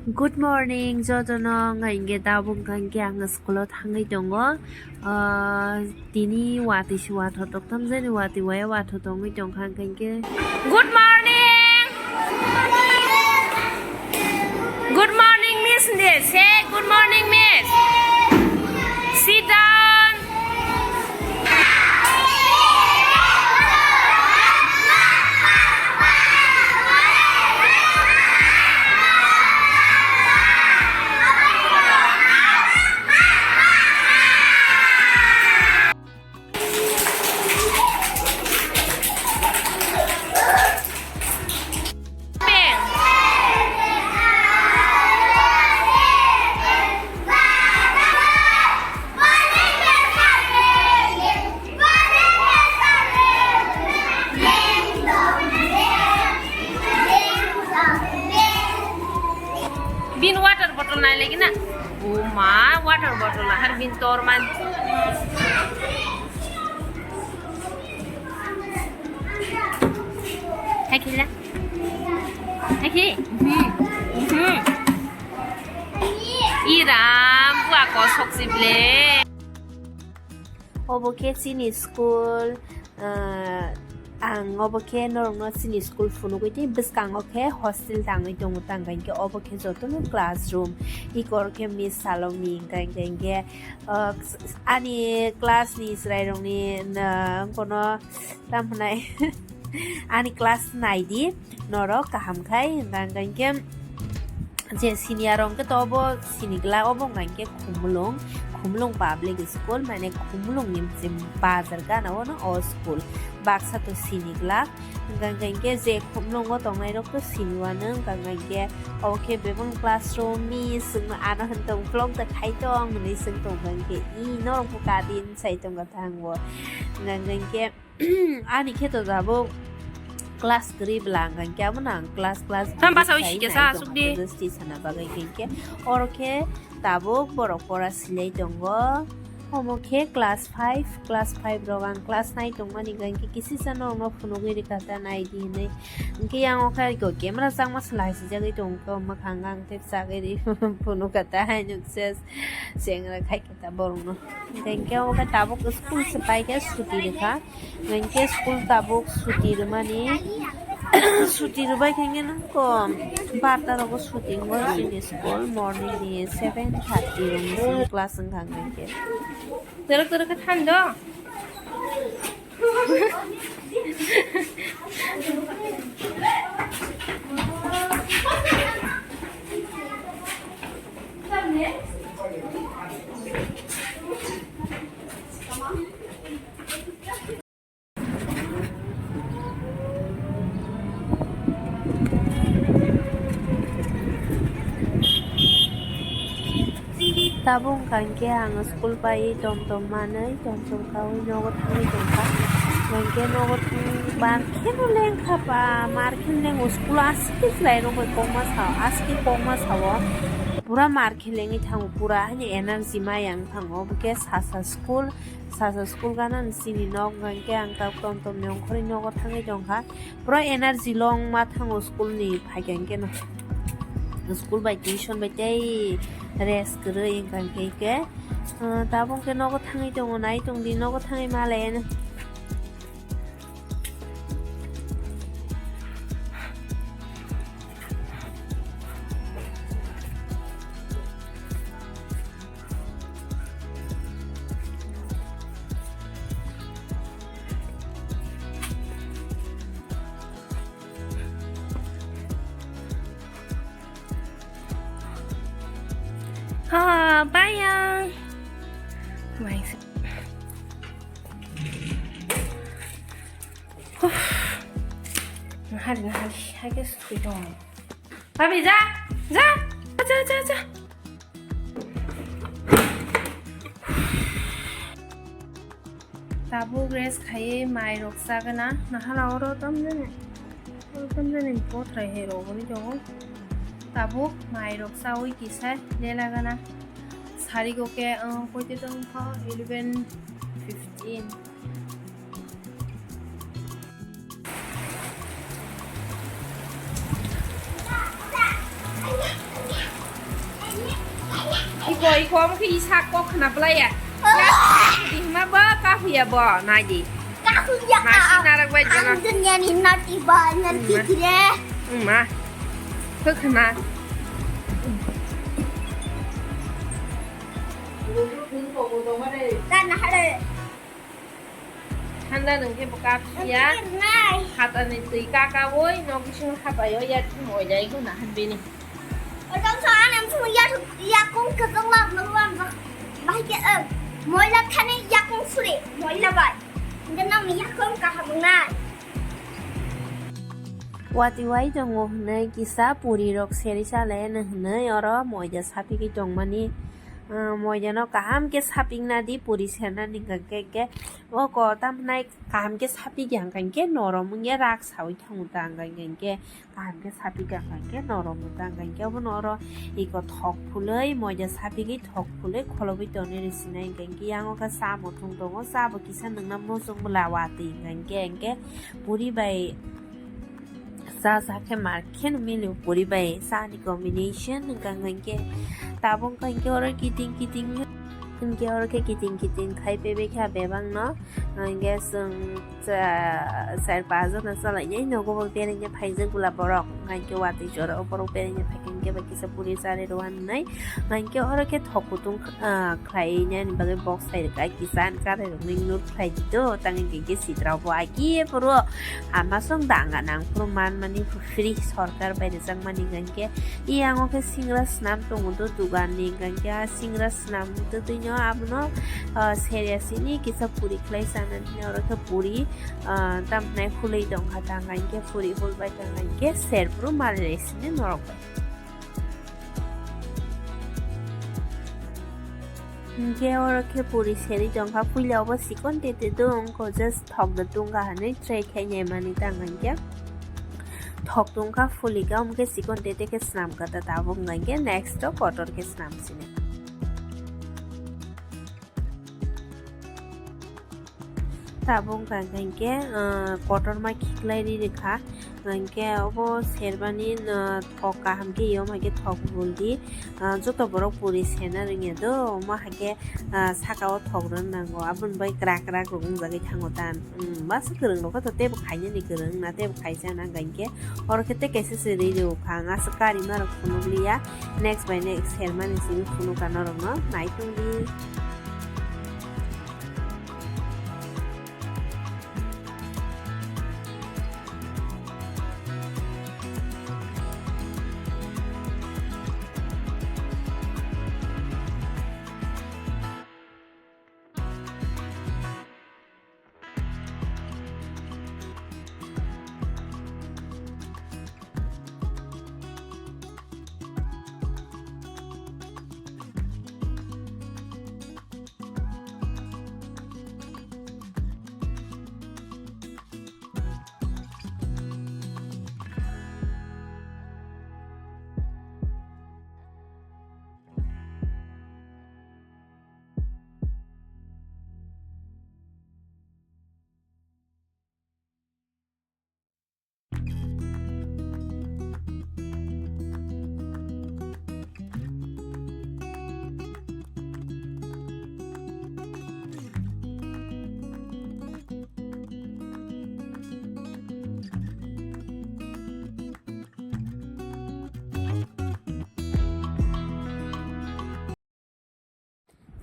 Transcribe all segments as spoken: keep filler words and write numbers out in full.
Good morning, jotono. Wngkha hinkhe tabuk wngkha hinkhe ang school o thangwi tongo. Ah, tini watwi se watho toktham jani watwi waya watho tongwi tongkha hinkhe. Good morning. Good morning, Miss. Say good morning, Miss. Sit down. Bin water bottle nai lagi na. O ma, water bottle ahar bin tor man. Hai khila. Hai khi. Mhm. Mhm. Iram, bua kosok si ble. Obo khe chini school, ah, ang obo khe norokno chini school phunugwi tei bwskango khe hostel tangwi tongo, tangkha hinkhe obo khe jotono classroom, ikor khe Miss Salomni, hinkha hinkhe, ah, ani class ni chwrairokni, ah, kono tamo hwnai ani class naidi. Norok kaham khai, hwnka hwnkhe je senior rok hwnkhe to obo sini glak, obo hwnka hwnkhe Khumulwng, Khumulwng Public School, mane Khumulwng ni je bazar gana o no o school, baksa to sini glak, hwnka hwnkhe je Khumulwng o tongnai rok to sini wano, hwnka hwnkhe obo khe bebak classroom ni swngno ano hwn tong vlog da khai tong hwnwi swng tong hwnka hwnkhe i norok bo kadi sai tong kha thang bo, hwnka hwnkhe. Ani khe to tabuk class kwrwi bwla, hwnka hwnkhe abono ang class, class Tam bwrwi basa oi sai sike nai sa tongkha, asuk di. Jodi stisana bagwi hwnkhe oro khe tabuk borok pora silai tongo. Omo khe class five, class five rok ang class nai tongmani hwnka hwnkhe kisisa norokno phunugwi rwkha ta naidi hinwi. Hwnkhe yang o khe iko camera changma se lai sijagwi tongkha, mwkhang ang tei chagwi ri phunukha ta hai nukse chengra khai. Ta borokno. Hingke obo khe tabuk school se pai khe suti rwkha. Hingke school tabuk suti rwmani, suti rwbai khe nang ko barta rogo suti wngwi chini school morning ni seven thirty rwmani class wngkha hingke. Terok terok khe thani do. Tabuk wngkha hinkhe ang school pai tom tom manwi tom tom kaui nogo thangwi tongkha. Hinkhe nogo thang mar kheno lengkha ba, mar kheno lengo school o aswk khe chwrai rok bai kokma sao, aswk khe kokma sao. Pura mar khe lengwi thango, pura haino energy maya wng thango. Obo khe sasa school, sasa school gana ni chini nok, hinkhe ang tabuk tom tom ni ongkhorwi nogo thangwi tongkha. Pura energy long ma thango school ni phaikha hinkhe no. School bai tuition bai tei rest kwrwi wngkha hinkhe, ah, tabuk khe nogo thangwi tongo, nai tongdi nogo thangwi malai. Ha, bayang. Bayang. Huh. Nahari, nahari, hai khe sui tong. Babi, ja, ja, ja, ja, ja. Tabuk rest khaiwi mai rok chagana, nahala oro tamjani, oro tamjani bothrai hai rogoni tongo. Tabuk mai rok chawi kisa lelagana. Sarigo khe, uh, koite tongkha eleven fifteen. Boi kom khe i sak kok khna playa. Ya, dihma ba kahuya bo, nai di. Kahuya. Masi narak bai jana. Ang dunia ni nati ba, nati kire. Ma. Khna. Kana hare. Thanda nung khe bo kap ya. Ang khe nai. Hata ni twi kaka woi, nok bising habai o ya thum oi dai guna han bini. Ojang sa anem sung ya, yakung kajang lam nang lam ba. Bahai ke, eh, moila thani yakung suri, moila bai. Hingke nang ni yakung kaham nai. Wati wai tongo hwnwi kisa puri rok seri chalaino hwnwi oro moida sapigwi tongmani. Ah, moidano kaham khe sapikna di puri sernani hwnkhe, hwnkhe o ko tamhinai kaham khe sapikya hwnkhe norom wngya rak sawi thango ta hwnkhe, hwnkhe kaham khe sapikya hwnkhe norom ta hwnkhe obono oro iko thok phulwi moida sapigwi thok phulwi kholobwi tonwi rw sinai hwnkhe, hwnkhe yango khe cha muthung tongo, cha bo kisa nwngna muchung bwla watwi hwnkhe, hwnkhe puri bai cha sa khe mar khe no mili puri bai cha ni combination hwnkha hwnkhe tabuk hwnkha hwnkhe oro kiting kiting hwnkhe oro khe kiting kiting khai pebekha bebak no hwnkhe chwng cha char pas jona chalainai nogo bo berengya phaijak bwla borok hwnkha hwnkhe watwi jora o borok berengya phaikha hwnkhe bai kisa puri charwi rw hwnwi hwnkhe oro khe thok kutung ah, khlai nani bagwi box sai rwkha, kisa ani karai rok nwi note khlai di do, tang hwnkhe hwnkhe sitra bo agi phuru ama song danga nang phuru man mani free sorkar bai rijak mani hwnkhe. Yang o khe singra swnam tongo do dugan ni hwnkhe, ah singra swnam twtwi no abono ah seria sini kisa puri khlai sana hwnwi oro khe puri ah tamhinai hulwi tongkha tang hwnkhe puri hul bai tang hwnkhe ser phuru mali rai sini norok bai. Hwnkhe oro khe puri seri tongkha, puila obo chikon tete do wngkha, just thok da tungkha hwnwi try khainai mani tang hwnkhe. Thok tungkha, phulikha, omo khe chikon tete khe swnamkha ta tabuk hwnkhe next o kotor khe swnam sini. Tabuk hwnkha hwnkhe, ah, kotorma khiklai ri rwkha, hwnkhe obo sermani, ah, thok kaham khe yom hai khe thok buldi, ah, joto borok puri sena rwngya do, omo hai khe, ah, saka o thok rwna nango, aboni bai kwrak kwrak rok wngjagwi thango ta, um, masa kwrwng rok khe to teibo khainani kwrwng na teibo khaisa na hwnkha hwnkhe. Oro khe tei kaisa se rwi rw kha, ang aswk karima rok phunuk liya, next by next sermani simi phunuk ka norok no nai tong di.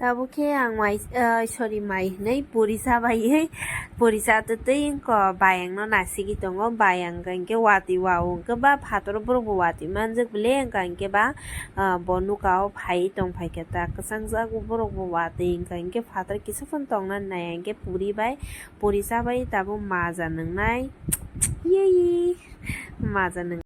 Tabuk khe ang mai, ah, sorry, mai hinwi puri cha baiwi, puri cha twtwi wngkha, bayang no nasigwi tongo, bayang hwnkhe watwi wa o hwnkhe ba phataro borok bo watwi manjak bile, wngkha hwnkhe ba, ah, bo nuka o phaiwi tong phaikha ta, kwchang jak borok bo watwi, wngkha hwnkhe phataro kisa phano tongna nai, hwnkhe puri bai, puri cha bai tabuk maja nwngnai, yei, maja nwngnai.